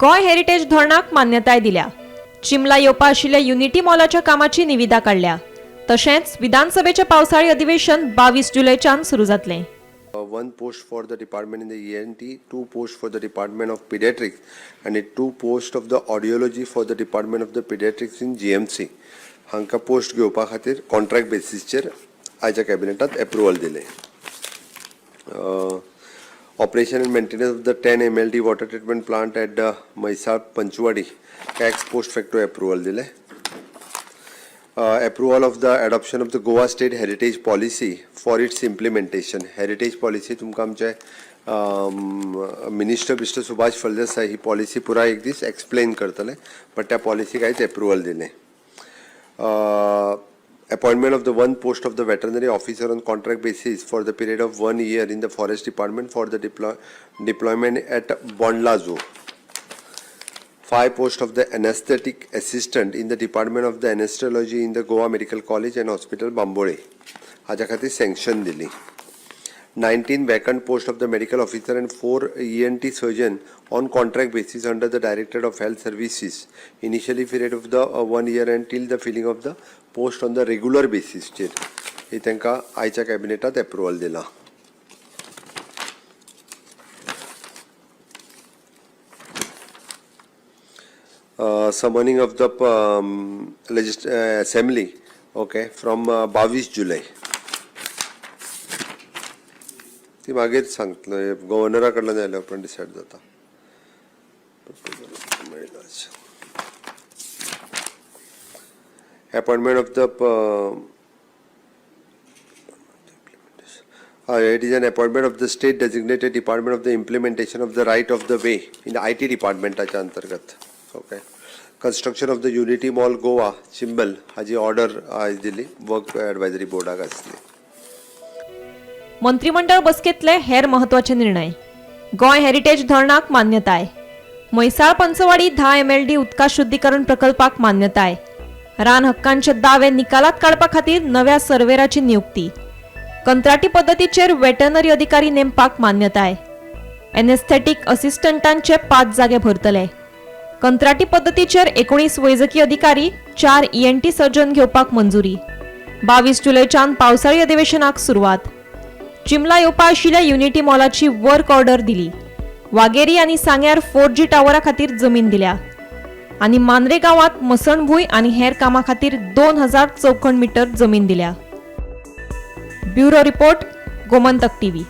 Goa heritage धरणाक मान्यताय दिल्या. चिमला येवपा आशिल्ल्या युनिटी मॉलाच्या कामाची निविदा काडल्या. तशेंच विधानसभेचें पावसाळी अधिवेशन 22 जुलयच्यान सुरू जातलें. One post for the department in the ENT, two posts for the department of pediatrics, and two post of the audiology for the department of the pediatrics in GMC. हांकां पोस्ट घेवपा खातीर कॉन्ट्रॅक्ट बेसीसचेर आयच्या कॅबिनेटांत approval दिलें. Operation and maintenance of the 10 MLD water treatment plant at the Mhaisal Panchwadi ex post facto approval दिलें. Approval of the adoption of the Goa State Heritage Policy for its implementation. Heritage policy तुमकां आमचे minister mister Subhash Phaldesai ही policy पुराय एक दीस explain करतले, but त्या पॉलिसीक आयज approval दिलें. Appointment of the one post of the veterinary officer on contract basis for the period of 1 year in the forest department for the deployment at Bondla Zoo. 5 posts of the anesthetic assistant in the Department of the Anesthesiology in the Goa Medical College and Hospital, Bambolim. हाज्या खातीर sanction दिली. 19 vacant post of the medical officer and 4 ENT surgeon on contract basis under the Directorate of Health Services, initially period of the 1 year and till the filling of the post on the regular basis चेर ही तांकां आयच्या कॅबिनेटांत approval दिलां. Summoning of the assembly, okay, from 22 जुलय. ती मागीर सांगतलो, गव्हर्नरा कडल्यान आयल्या उपरांत डिसायड जाता. Appointment of the it is an appointment of the state designated department of the implementation of the right of the way in the IT डिपार्टमेंटाच्या अंतर्गत. Okay, construction of the Unity Mall Goa Chimbel हाजी order आयज दिली, work advisory बोर्डाक आसली. मंत्रिमंडळ बसकेंतले हेर म्हत्वाचे निर्णय. Goa heritage धरणाक मान्यताय. म्हैसाळ पंचवाडी 10 MLD उदका शुद्धीकरण प्रकल्पाक मान्यताय. रान हक्कांचे दावे निकालात काडपा खातीर नव्या सर्वेराची नियुक्ती. कंत्राटी पद्दतीचेर वेटरनरी अधिकारी नेमपाक मान्यताय. एनेस्थेटीक असिस्टंटांचे 5 जागे भरतले. कंत्राटी पद्दतीचेर 19 वैजकी अधिकारी, 4 ENT surgeon घेवपाक मंजुरी. 22 जुलयच्यान पावसाळी अधिवेशनाक सुरवात. चिमला येवपा आशिल्ल्या युनिटी मॉलाची वर्क ऑर्डर दिली. वागेरी आनी सांग्यार 4G टावरा खातीर जमीन दिल्या. आनी मांद्रे गांवांत मसणभूंय आनी हेर कामां खातीर 2000 चौखण मिटर जमीन दिल्या. Bureau report, Gomantak TV.